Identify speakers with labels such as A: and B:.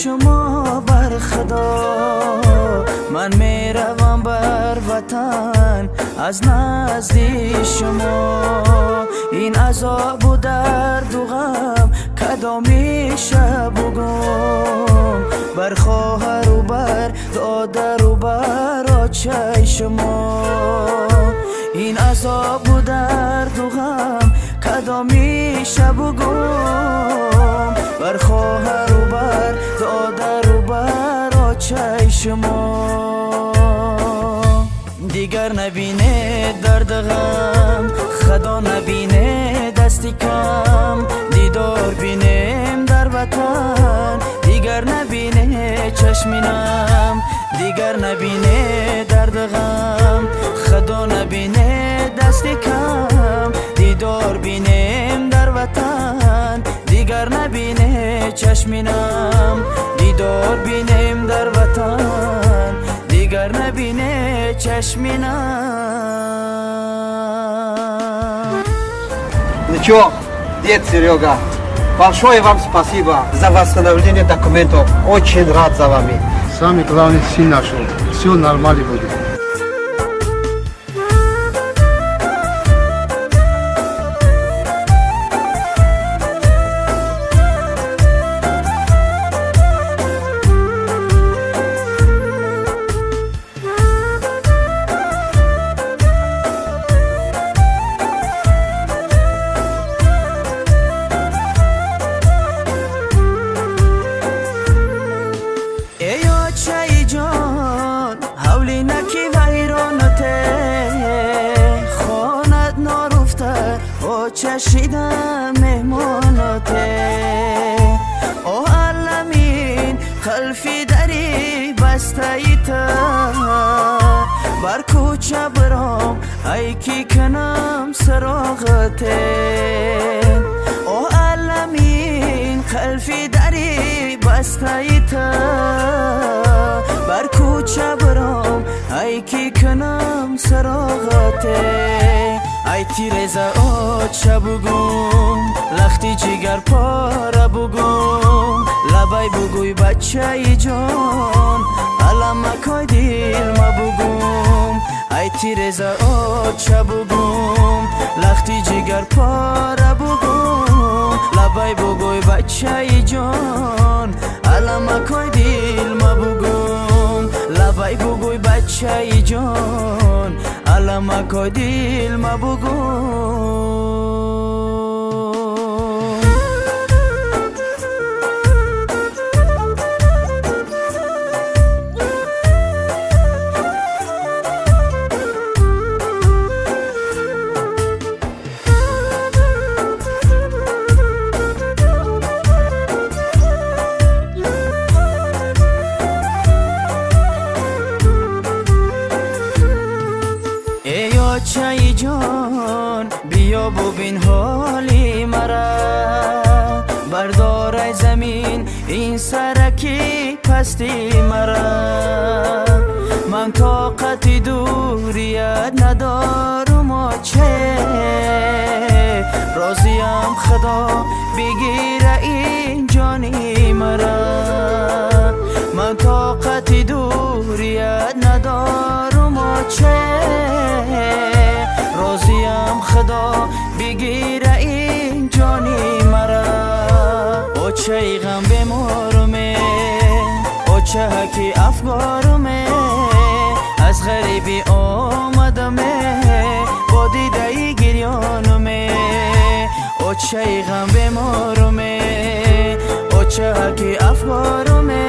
A: Шумо бар Худо, ман меравам бар ватан аз назди шумо. Ин азобу дарду ғам кадомиша бугум? Бар хоҳару бар додару бар очаи шумо. Ин азобу дарду ғам кадомиша бугум? Бар хоҳару бар додару бар очаи шумо. Дигар набинед дарду ғам, Худо набинед дасти кам. Дидор бинем дар ватан, дигар набинед чашминам. Дигар набинед дарду ғам, Худо набинед дасти кам. Дидор бинем дар ватан, дигар набинед чашминам. Дидор бинем дар ватан, дигар набинед чашминам.
B: Ну чё, дед Серега, большое вам спасибо за восстановление документов. Очень рад за вами.
C: Самый главный, сын нашел. Все нормально будет.
A: Эй, очаи ҷон, ҳавли наки вайроноте, хонат норуфта, оча шида меҳмоноте. О аламин, халфи дари бастаи та, бар кӯча биром, ай ки кунам сароғате? О аламин, қалфи дари бастаи та, бар кӯча биром, ай ки кунам сароғате? Ай тиреза оча бугум, лахти ҷигар пора бугум. Лабай бугӯй, бачаи ҷон, аламакой дил мабугум. Ай тиреза оча бугум, лахти ҷигар пора бугум. Лабай бугӯй, бачаи ҷон, аламакой дил мабугум. Лабай бугӯй, бачаи ҷон, аламакой дил мабугум. Эй, очаи ҷон, биё бубин ҳоли мара. Бардорай замин ин сараки пасти мара. Ман тоқати дурият надорум, оче. Розиям, Худо бигира ин ҷони мара. Ман тоқати дурият надорум, оче. Розиям, Худо бигира ин ҷони мара. Очаи ғам беморуме, очаки афгоруме. Аз ғарибӣ омадаме, бо дидаи гирёнуме. Очаи ғам беморуме, очаки афгоруме.